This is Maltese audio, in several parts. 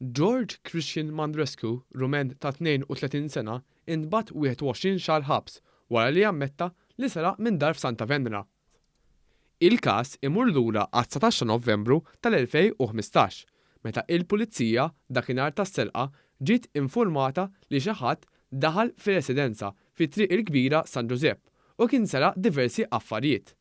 George Christian Mandrescu, Rumen ta' 32 sena, intbagħat 21 xahar ħabs wara li ammetta li seraq minn dar f'Santa Venera. Il-każ imur lura għas-19 ta' Novembru tal-2015, meta il-Pulizija dakinhar tas-serqa ġiet infurmata li xi ħadd daħal fir-residenza fi Triq il-Kbira San Ġużepp u kien seraq diversi affarijiet.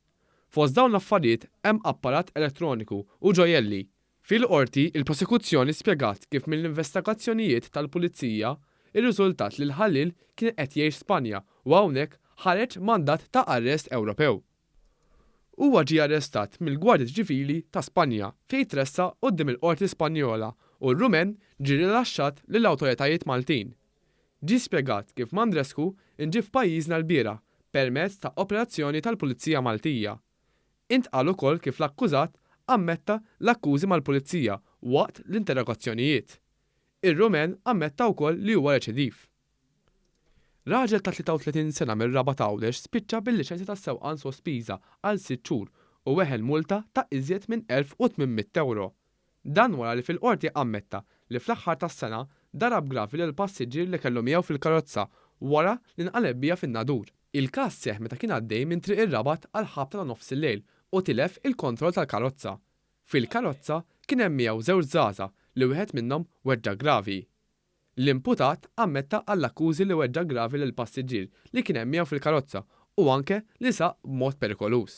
Fost dawn l-affarijiet hemm apparat elettroniku u ġojjelli. Fil-Qorti, il-Prosekuzzjoni spjegat kif mill-investigazzjonijiet tal-Pulizija rriżultat li l-ħalliel kien qed jgħix Spanja u hawnhekk ħareġ mandat ta' arrest Ewropew. Huwa ġie arrestat mill-Gwardja Ċivili ta' Spanja fejn tressaq quddiem il-Qorti Spanjola u r-Rumen ġie rilaxxat lill-awtoritajiet Maltin. Ġie spjegat kif Mandrescu nġieb f'pajjiżna lbieraħ permezz ta' operazzjoni tal-Pulizija Maltija. Intqal ukoll kif l-akkużat ammetta l-akkużi mal-Pulizija waqt l-interrogazzjonijiet. Ir-Rumen ammetta wkoll li huwa reċidiv. Raġel ta' 33 sena mir-Rabat Għawdex spiċċa bil-liċenzja tas-sewqan sospiża għal sitt xhur u weħel multa ta' iżjed minn 1,800 ewro. Dan wara li fil-Qorti ammetta li fl-aħħar tas-sena darab gravi lil passiġġier li kellu miegħu fil-karozza wara li nqaleb biha fin-Nadur. Il-każ seħħ meta kien għaddej minn Triq ir-Rabat għall-ħabta ta' nofsillejl u tilef il-kontroll tal-karozza. Fil-karozza kien hemm miegħu żewġ żgħażagħ li wieħed minnhom weġġa' gravi. L-imputat ammetta għall-akkużi li weġġa' gravi lill-passiġġier li kien hemm miegħu fil-karozza u anke li saq b'mod perikoluż.